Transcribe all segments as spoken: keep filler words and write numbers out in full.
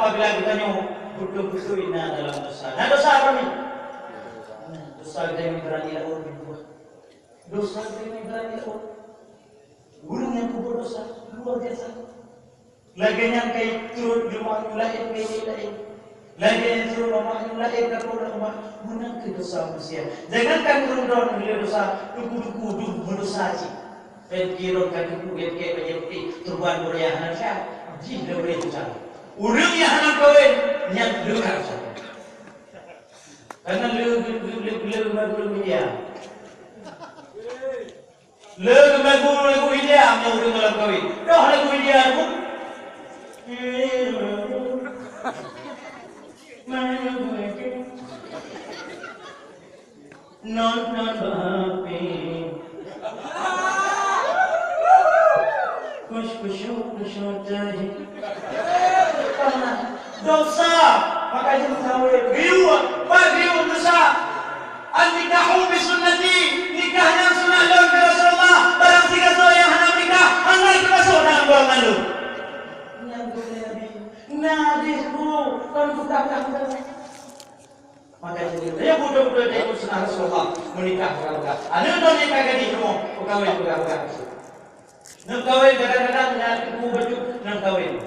Apabila geutanyoe beutôi-beutôi na dalam dosa. Na dosa apa ni? Dosa geutanyoe ibarat di laôt. Dosa geutanyoe ibarat di laôt. Ureuëng nyang peubuet dosa luar biasa. Lagée nyan ka trok di rumoh nyang laén, ka laén. Lagée nyan trok di rumoh nyang laén, ka trok di rumoh. Meunan keuh dosa manusia. Jangankan ureuëng droe nyang dosa, teungku-teungku dum meudosa cit. Pen kirong ka teungku gét-gét bajée putéh, turban beuraya hana sah, jih le ureuëng tu sah. Ureuëng nyang hana kawén, nyan le ka sah. Karena le, le, le, le, le, le, le, le, le, Le lagu-lagu India nyang ureuëng lam kawin. Dah lagu India tu. Non, non, bapi. Kush, kushu, kushu, tahi. Dosa, maka jeuet kawin. Geuyue, bah geuyue dosa. An-nikahu bi sunnati, nikah nyan sunat lôn keu Rasulullah. Barang sigasoe nyang hana meunikah, hana teumasok dalam golongan lôn. Nyan keuh Nabi. Nabi bu, kon bukan-bukan. Maka jeuet, ya beutôi-beutôi teuka sunat Rasulullah meunikah peugah-peugah. Aneuk lôn nyang ka gadih rumoh, peukawén peugah-peugah. Neukawén kadang-kadang na teungku bacut neukawén.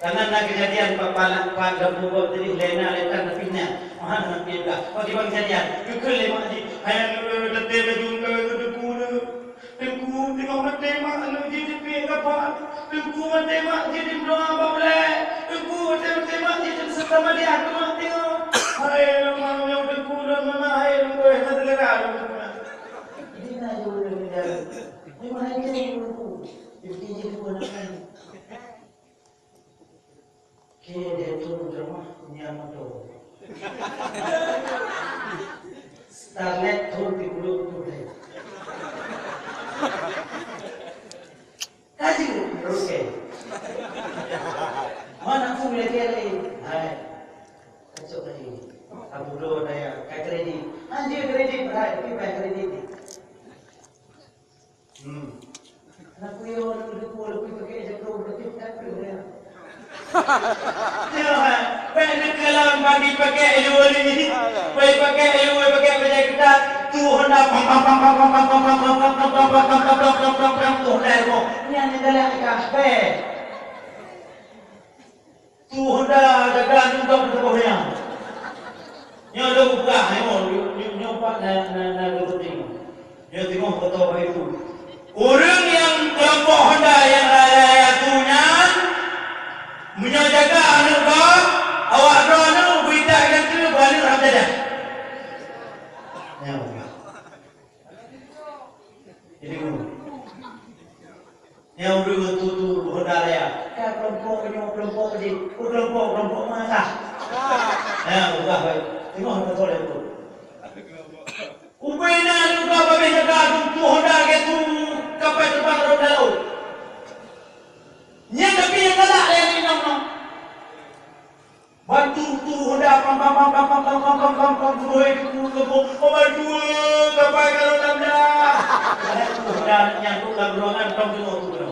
Karena na keujadian pat, pat, pat lampu gob teuh lé na lé tan tapi na. Mahan na piep dah. Bagi bang keujadian, geukheun lé mak jih, "Hai aneuk, teuntée laju kawén ngon teungku nyoe. Teungku, teungoh maté mak aneuk jih jipiek kapan. Teungku maté mak jih jimeudoá bak ulée. Teungku maté, maté mak jih jimeuseutama di ateueh mak teungoh. Hai mak nyoe teungku lôn mama, hai lôn kawén na seugara lôn." Di na jeuet lôn tinggai. Memang hai keu teungku. Teungku jih teungku aneuk nyan. Oke, dia tu rumah punya motor. Starlet tu di Gunung Putih. Kaji, oke. Mana tu dia kira? Hai. Masuk lagi. Abu Dor daya, kai kredit. Anjir kredit, hai, tapi bayar kredit ni. Hmm. Aneuk kuyue, aneuk kuyue, aneuk kuyue pakai jago, berarti bukan kuyue, ya. Ya, baik nak kelam bagi pakai ilmu ni. Baik pakai ilmu, pakai bajai ketat. Tu Honda, pam, pam, pam, pam, tu Honda, tu. Ni aneuk galak nikah, baik. Tu Honda dagang nyoe gob teuboh nyan. Nyoe lôn peugah, nyoe, nyoe, nyoe, nyoe pat na, na, na lôn teurimong. Nyoe timoh foto bak itu. Ureueng nyang keulompok Honda nyang raya-raya tu nyan, meunyoe jaga aneuk gob, awak droeneuh beuitak gata beuaneuk lam jadah. Nyoe. Jadi, nyang ureueng tu, tu, Honda raya. Ka keulompok nyoe, keulompok jih. Oh, keulompok, keulompok masa. Ya, ubah baik. Tengok motor dia tu. Ubena juga babeh jaga tu, tu Honda ke tu, kapal terbang Honda laut. Nyan tapi nyang galak lé ni nong-nong. Bantu tu Honda, pam, pam, pam, tu, eh, tu, tu, tu, oh, bantu, eh, kapai kalau lam dah. Ada tu Honda nyangkut lam ruangan, tong tengok tu, tu.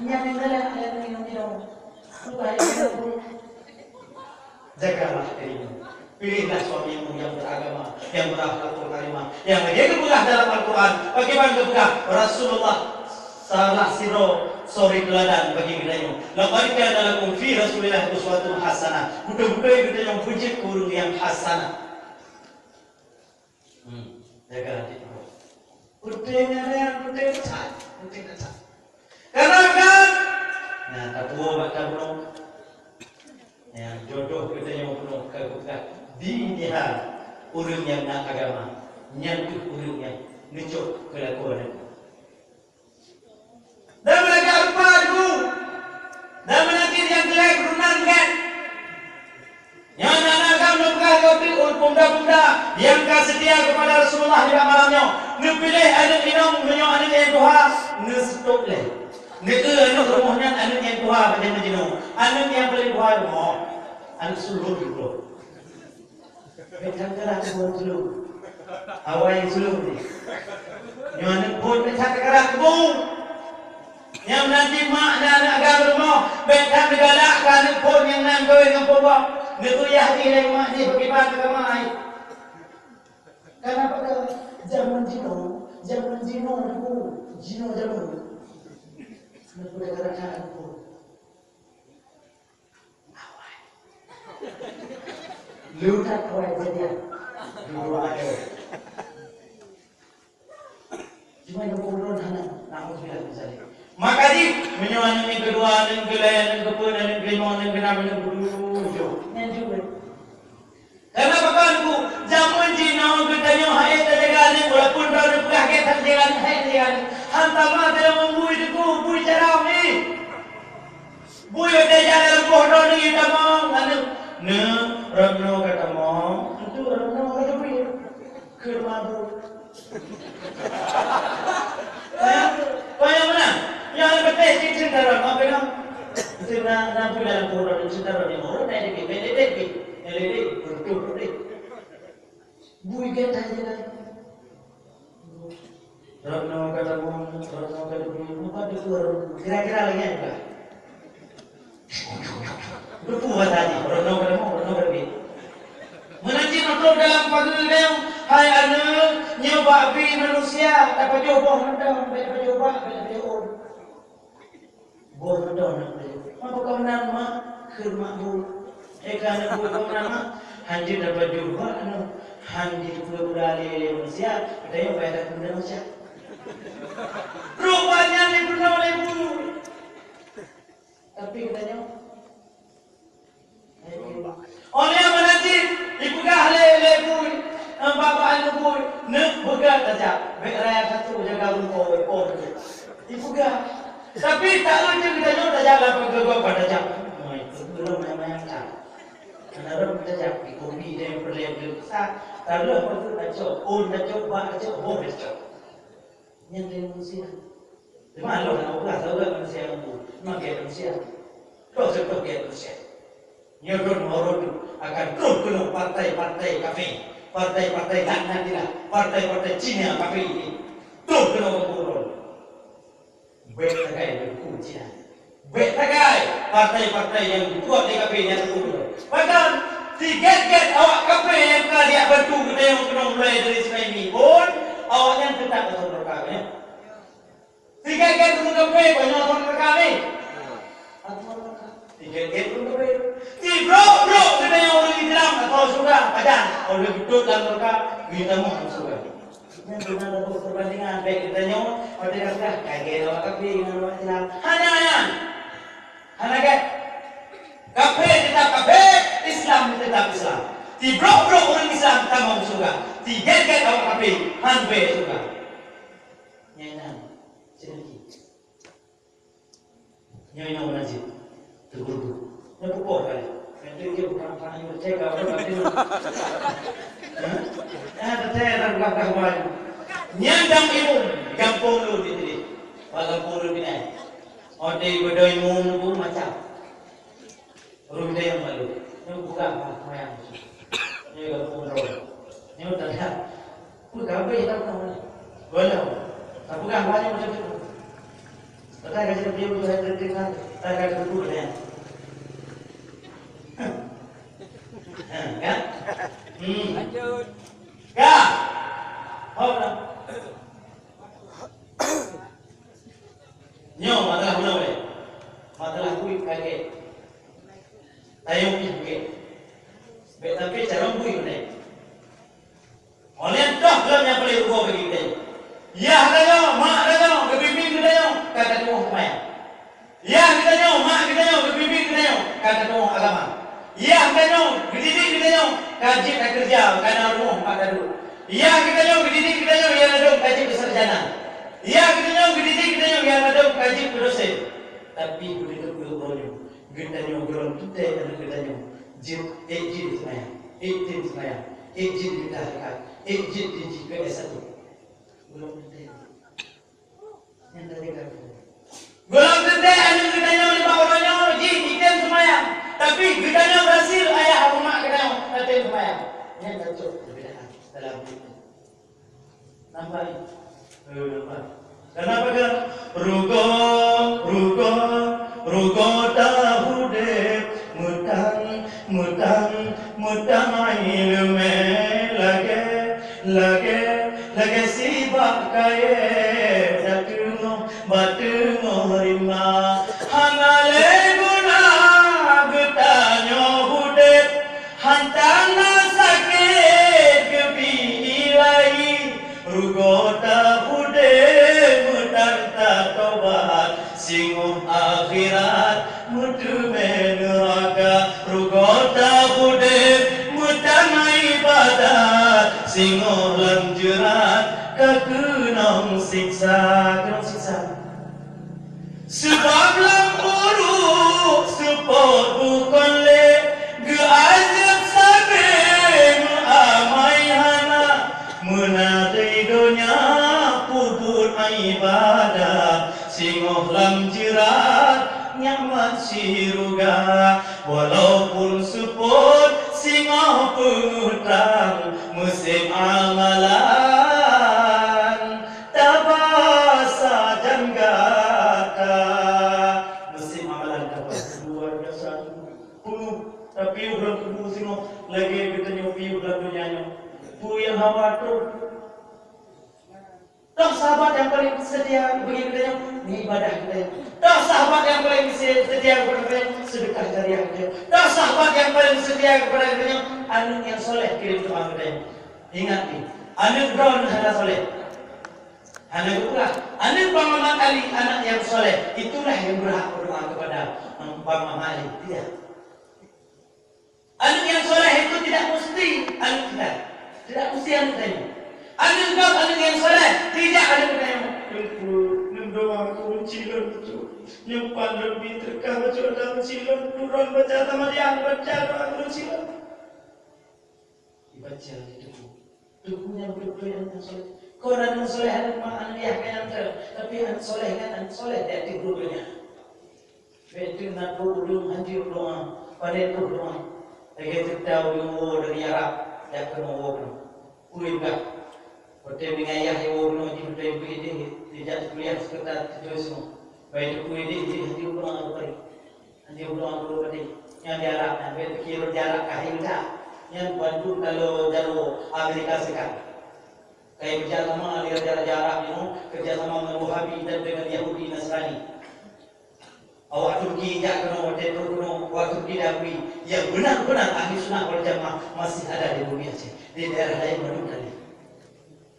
Nyan yang galak, yang ni, yang ni, dong. Tu, eh, tu. Jagalah dirimu. Pilihlah suamimu yang beragama, yang berakhlakul karimah, yang lagèe geupeugah dalam Al-Quran. Bagaimana geupeugah Rasulullah? Salah sidroe suri teuladan bagi geutanyoe. "Laqad kana lakum fi Rasulillah uswatun hasanah." Beutôi-beutôi geutanyoe beujeuet keu ureueng nyang hasanah. Hmm, jaga hati. Penting ada yang penting besar, penting besar. Karena kan, nah, tapuo bak tabunoe. Ya, jodoh geutanyoe bunoe ka geupeugah di diniha ureueng nyang na agama, nyan kheueh ureueng nyang neucok keu lakoe aneuëk. Dan meunagak rupa deungon, dan meunagak nyang gleh geurunan gét. Nyan na-na agam neupeugah keu peue, pemuda-pemuda nyang ka seutia keupada Rasulullah nibak malam nyoe. Neupiléh aneuëk inong meunyoe aneuëk nyang tuha neuseutôt lé. Neueu aneuëk rumoh nyan aneuëk nyang tuha bak jameun jinoe. Aneuëk nyang paleng tuha rumoh, aneuëk sulôn jih. Bèk that karah keu bông sulôn. Awai sulôn nyoe. Nyoe aneuëk phôn bèk that karah keu bông. Nyang meunan cit mak dan aneuëk agam rumoh, bèk that neugalak keu aneuëk phôn nyang nan kawén ngon Coba, neupeuyah jih lé mak jih pakriban keu kama ai. Kana peugah, jameun jinoe, jameun jinoe Teungku, jinoe jameun. Neupeugah keurakhaan Teungku. Awai. Leutat awai jadian. Dua ada. Cuma yang pun hana, naudzubillah min zalik. Maka jih, meunyoe aneuk nyang keudua, aneuk keulhèe, aneuk keupeuet, aneuk keulimong, aneuk keunam, aneuk keutujoh, nyan jeuet. Karena pakon, Teungku, jameun jinoe geutanyoe han ék tajaga aneuk, walaupun droeneuh peugah gét that tajaga aneuk, han ék tajaga aneuk. Han tamah tanyoe ngon bui, Teungku, bui carông nyan. Bui watèe jak lam boh droeneuh tamong, aneuk, "Neuk, rot noe ka tamong." Enteuk rot noe ka teubiet. Kheun mabök. Payah, payah meunan. Nyang leubeh teh cit cinta rot, apa nama? Cinta, na bui dalam boh droeneuh cinta rot, nyang rot naik dikit, pendek dikit. Yang dikit, beruntung dikit. Bui gét that jih. Rot noe ka tamong, rot noe ka teubiet, meupat teupeue rot noe. Kira-kira lagèe nyan ka. Teupeue bahasa jih, rot noe ka tamong, rot noe ka teubiet. Meunan cit meutrok dalam pageue geutanyoe, hai aneuk, nyoe bak bi manusia, tapajoh boh mantong, bèk tapajoh bak, bèk tapajoh ôn. Boh mantong aneuk teuh. Meupeue keunan, Mak? Kheun mak bui. Eh, keu aneuk bui keunan, Mak? Han jeuet tapajoh bak aneuk. Han jiteupeue gula lé, lé manusia. Geutanyoe payah takheun manusia. Rupanya lé peunoh lé bui. Tapi geutanyoe Óh lheueh meunan cit, ipeugah lé, lé bui, bak, bak aneuk bui, "Neuk, beugöt tajak, bèk raya tato, jaga rumoh, oh, oh." Ipeugah. Tapi taeu cit geutanyoe tajak lam pageue gob ka tajak. Mai, teupeulom nyang manyang that. Hana rot tajak, di kopi dan peureulèe beusa, taroh pageue tacok, ôn tacok, bak tacok, boh tacok. Nyan lé manusia. Teuma Allah na Allah, Allah manusia mampu. Memang dia manusia. Roh contoh dia manusia. Nyoe droe Maulana akan troh keunoe partai-partai kafé, partai-partai laknatillah, partai-partai Cina kafé ini. Troh keunoe kampung droe. Bèk sagai Teungku Cina. Bèk sagai partai-partai nyang kuat di kafé nyan Teungku. Pakon? Sigét-gét awak kafé nyang ka jibantu geutanyoe keunoe mulai dari Suhaimi pun, awaknyan teutap ateueh neuraka, ya. Sigét-gét ureueng kafé, banyak ateueh neuraka ni. Ateueh neuraka. Sigét-gét ureueng kafé. Sibrok-brok geutanyoe ureueng Islam ateueh syeuruga, pajan. Óh lheueh geutot lam neuraka, geutamong lam syeuruga. Nyan beuna lagèe peubandingan, bèk geutanyoe, watèe ka peugah, ka gét awak kafé ngon awak Islam. Hana nyan. Hana gét. Kafé teutap kafé, Islam teutap Islam. Sibrok-brok ureueng Islam tamong syeuruga. Sigét-gét awak kafé, han bèe syeuruga. Nyan, nyan. Sedikit. Nyoe, nyoe meunan cit. Teuguru. Nyoe peupoh kali. Nanti dia bukan apa yang cek apa nanti. Hah? Ah, betul, dah, dah, dah. Nyan dang imum, gampông lôn di sini. Bak gampông lôn di sini. Ada ibadah imum tu macam. Ureueng geutanyoe malu. Nyoe bukan bah seumayang. Nyoe gampông droe. Nyoe tanda. Peugah habéh lam nyoe. Walau. Tapeugah bah nyoe macam tu. Padahai ka jeuet piôh tu hai teuntèe kan. Padahai ka teuntèe kan. Ha, kan? Hmm. Lanjut. Ka. Hop lah. Nyoe masalah meunoe. Masalah kuit kagèe. Tayong pih bukét. Bèk sampai carông bui keunoe. Oleh toh lom nyang paleng rugoe bagi geutanyoe. Yah tanyoe, mak tanyoe, geubimbéng geutanyoe, ka tatuoh seumayang. Yah geutanyoe, mak geutanyoe, geubimbéng geutanyoe, ka tatuoh agama. Yah tanyoe, geudidik geutanyoe, ka jeuet takeureuja, ka na rumoh pat taduek. Yah geutanyoe, geudidik geutanyoe, nyang ladôm ka jeuet keu sarjana. Yah geutanyoe, geudidik geutanyoe, nyang ladôm ka jeuet keu dosen. Tapi beudeuh keu uroe nyoe. Geutanyoe gohlom teuntèe aneuk geutanyoe jeuet ék jeuet seumayang, ék tem seumayang, ék jeuet geudah zakat, ék jeuet jih keu S satu. Gohlom teuntèe. Nyang tadi ka gohlom teuntèe aneuk geutanyoe nibak uroe nyoe jih item seumayang, tapi geutanyoe berhasil ayah atau mak geutanyoe tatem seumayang. Nyan tacok perbedaan dalam hidup. Nampak ni? Eh, nampak. Kenapa kan? Rugoe, rugoe, rugoe taudép meutang Meutang, meutang iéleumé lagée, lagée, lagée sibak kayée, tateungoh bak teungoh rima. Hana lé guna geutanyoe udeb, hantom na sakét geubri layi. Rugoe taudeb meutang tatobat, singoh akhirat meuteumé neuraka. Rugoe taudeb meutang ibadat, singoh lam jeurat ka keunong siksa. Keunong siksa. Sabab lam uruek seupôt bukon lé, geuazeub sabe meuamai hana, meunari donya peubuet ibadat, singoh lam jeurat nyan meusiruga. Walaupun seupôt singoh peungeutang, musém amalan tabasa jan gata. Musém amalan tabasa luar biasa. Peue tapiôh lam kubu singoh lagée geutanyoe piôh lam donya nyoe? Peue nyang hawa troh? Toh sahabat nyang paleng seutia bagi geutanyoe, ibadah geutanyoe. Toh sahabat nyang paleng se-, seutia bagi geutanyoe, seudeukah jariah geutanyoe. Toh sahabat nyang paleng seutia kepada geutanyoe, aneuk nyang soleh kirém doa geutanyoe. Ingat ni, aneuk droeneuh hana soleh. Hana geupeugah, aneuk Bang Muhammad Ali, anak yang soleh, itulah yang berhak berdoa kepada Bang Muhammad Ali. Tidak. Aneuk yang soleh itu tidak mesti aneuk kita. Tidak mesti aneuk kita. Aneuk kau aneuk yang soleh, tidak aneuk kita yang. Teungku, neudoa keu uncilon tu. Nyempan lebih terkah baca dalam silon, turun baca sama dia, baca doa keu uncilon. Dibaca di teungku. Teungku nyang beutôi-beutôi aneuk nyang soleh. Kon aneuk soleh, aneuk mak, aneuk yah, kan nyang beutôi. Tapi aneuk soleh kan aneuk soleh di ateueh dua donya. Bèk teuk na trok ureueng hanjeuet doa, pandai troh doa. Lagèe teuta ureueng woe dari Arab, jak keunoe woe keunoe. Peue peugah? Watèe meunyo yah woe keunoe jih beutôi beu idéh, jijak kuliah seukeutar tujoh singoh. Bai teupeu idéh jih hanjeuet doa keu parit. Hanjeuet doa keu parit. Nyang di Arab nyan, bèk pikir di Arab ka hai mita. Nyan bandum taloe jaroe Amerika Serikat. Kai kerja sama dengan raja-raja Arab nyoe, kerja sama dengan Wahabi dan dengan Yahudi Nasrani. Awak Turki jak keunoe, watèe troh keunoe, awak Turki diakui, yang benar-benar ahli sunnah wal jamaah masih ada di bumi Aceh. Di daerah lain bandum tadi.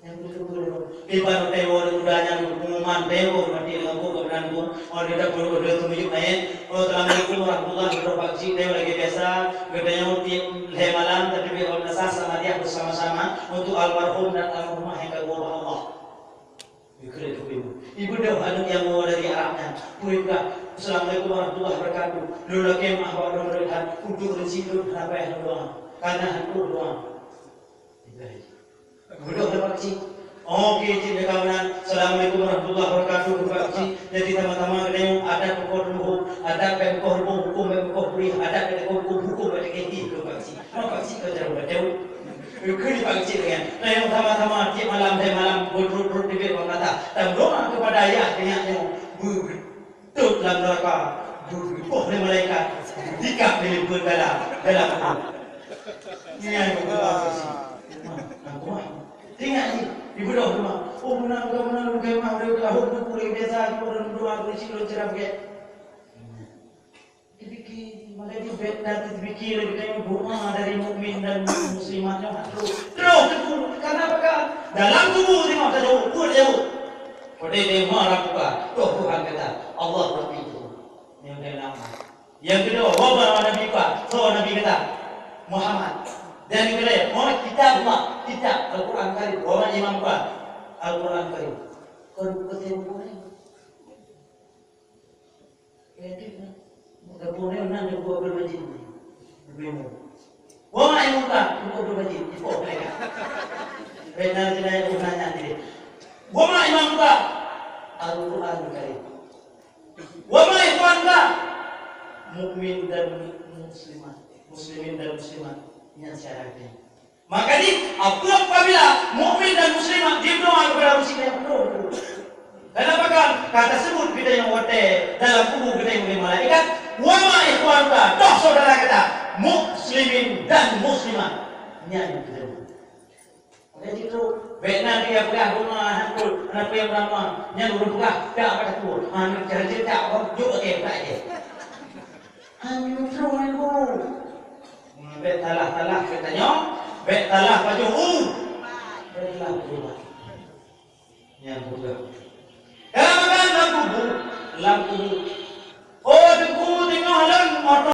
Nyang beutôi-beutôi. Di baroe teuwoe muda nyan pengumuman teuwoe mati lam buku kebenaran tu. Oh, dia dah perlu dia tu miyup lain. Oh, assalamualaikum warahmatullahi wabarakatuh. Teuwoe lagi biasa. Geutanyoe tiep lhèe malam tateubiet lam madrasah Samadiyah bersama-sama untuk almarhum dan almarhumah yang ka geuobah Allah. Ibu dah aneuk nyang woe dari Arab nyan. Peue peugah, "Assalamualaikum warahmatullahi wabarakatuh. Lôn lakèe meu'ah bak droeneuh that, untuk reuzeki lôn hana payah lôn doa. Karena han troh doa." Beudôh lé Pak Cik. Oke, cit lé kawan. Assalamualaikum warahmatullahi wabarakatuh, Pak Cik. Jadi sama-sama geutanyoe adat peukoh rumoh, adat peukoh rumoh, huköm peukoh puri, adat peukoh huköm, huköm peukoh Pak Cik. Maka Pak Cik ka jaroe bateu. Keu Pak Cik nyan. Tanyoe sama-sama tiep malam dua malam, berturut-turut teubiet bak mata. Dan doa kepada ayah nyak nyoe. Beu- Tôb lam neuraka, geuboh lé malaikat, dikab lé limpeuen dalam, dalam kubu. Nyan kubu Pak Cik. Nah, kubu. Ingat ni, di beudôh teuma. Oh, meunan, meunan, meunan, meunan, meunan, meunan, meunan, biasa, di beudôh, meunan, meunan, meunan, meunan, meunan. Dipikir, malah di bed dan dipikir lagi tengok doa dari mukmin dan muslimat nyoe. Terus, terus, terus. Kenapa kan? Dalam kubu tengok, tajaweueb, buet jaweueb. Pada dia marah buka, toh Tuhan kata, Allah Rabbi itu. Yang keenam. Yang kedua, wa ma Nabi ka, soe Nabi gata? Muhammad. Dan yang ketiga, wa kitab Allah, kitab Al-Quran Karim, wa ma imam ka, Al-Quran Karim. Kon peuteueng Quran. Jadi, Al-Quran nan Teungku Abdul Majid ni. Lebih mu. Wa ma imam ka, Teungku Abdul Majid, ipoh mereka. Benar tidak yang nanya ni. Wa ma imam ka, Al-Quran Karim. Wa ma ikhwanuka, mukmin dan muslimat, muslimin dan muslimat, nyan syarat dia. Maka di, apabila mukmin dan muslimat didoa kepada muslim yang penuh. Kenapa kan? Kata sebut kita yang watèe dalam kubu kita yang oleh malaikat, wa ma ikhwanuka, toh saudara kita, Nyan nyang keuneuk. Jadi tu, bèk na dia peugah rumah hana pun, hana pun yang beurama. Nyan ureueng peugah, dak bak takue. Ha, nyoe cara dia dak, oh, jok até, buka até. Ha, nyoe terus nyan, Bu. Hmm, bèk salah-salah geutanyoe, bèk salah pajoh u. Bèk salah pajoh u. Nyan peugah. Ka makan lam kubu, lam kubu.